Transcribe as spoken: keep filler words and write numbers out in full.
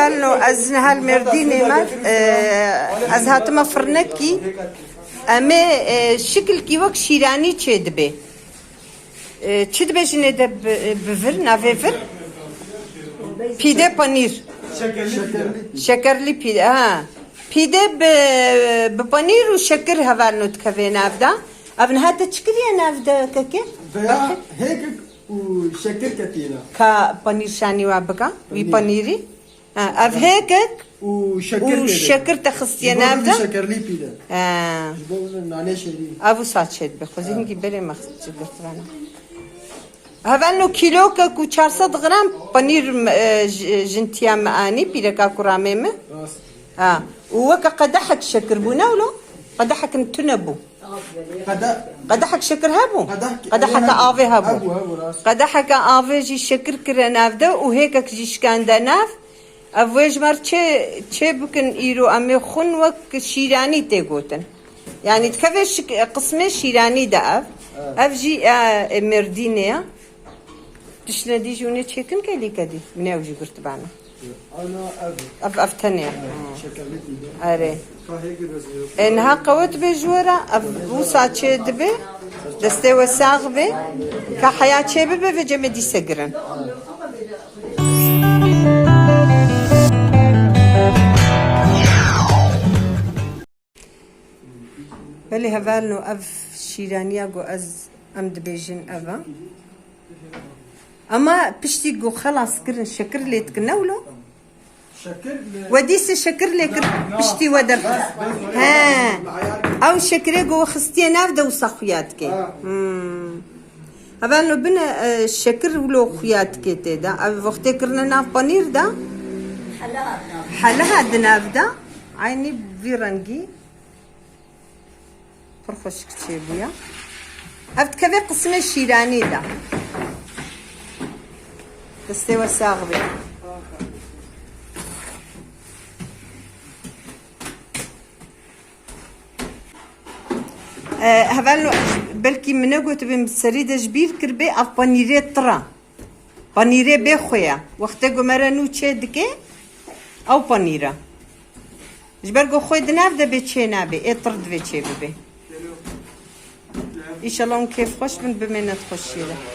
Hello, ez niha li Mêrdînê me, e, ez hatime firnekî. Em ê, e, şikilkî wek şîranî çê dibe. E, çi dibe jinê de bi, bi vir, navê vir? Pîde panîr. Şekerli pîde. Şekerli pîde, ha. Pîde bi, bi panîr û şekir hevalno dikeve nav de. Ev niha te çi kiriye nav de kekê? Veya hêkik û şekir ketiye nav. Ka panîr şanî wa bika, wî panîrî. Ha, ev hêkik û şekir û tê de. Şekir te xistiye nav de. Şekerlî pîde. Ha. Ji bo nanê şêrîn. Ev wisa çê dibe. Xwezî hingî berê me xist çi girtivana. Hevalno kîlokek û çar sed gram panîr, e, j-, jintiya me anî, pîreka kuramê me. Rast. Ha. Û weke qedehek şekir bû, ne wilo? Qedehek tune bû. Qede- Qedehek şekir hebû? Qedeh- Qedeheke avê hebû. Hebû, hebû, rast. Qedeheke avê jî şekir kire nav de û hêkek jî şikande nav. Ev wê ji me re çê, çê bikin îro em ê xwin wek şîranî tê gotin. Yanî dikeve şik-, qismê şîranî de ev. Evet. Ev jî, e, e, Mêrdînê ye. Tiştine dî jî hûn ê çêkin kelî kedî. Min ew jî girtibana. Ana ev. Ev, ev tenê. Evet, şekerli pîde. Erê. Ka hêkir bezê yok. E, niha qewet bê ji we re, ev wisa çê dibe. Destê we sax be. Ka heya çê bibe ve cemê dîse girin. Belê hevalno, ev şîraniya ku ez, em dibêjin ev e. Ama piştî ku xelas kirin, şekir lê dikin, ne wilo? Şekir lê- We dîsê şekir lê kir, piştî we derxist. He. Ew şekirê ku we xistiye nav de wisa xuya dike. Ha. Hmm. Hevalno bine, e, şekir wilo xuya dike tê de. Ev wextê kirine nav panîr de. Heliha di nav de. Eynî vî rengî. Pir xweşik çêbûye. Ev dikeve qismê şîranî de. Destê we sax be. E, hevalno, belkî min negotibê, min serî de ji bîr kiribê, ev panîrê tir e. Panîrê bê xwe ye. Wextê ku me re nû çê dike, ew panîr e. Ji ber ku xwe di nav de bê çê nabe, ê tir divê çê bibe. Înşallah hûn kêfxweş bin, bimêne di xweşiyê de.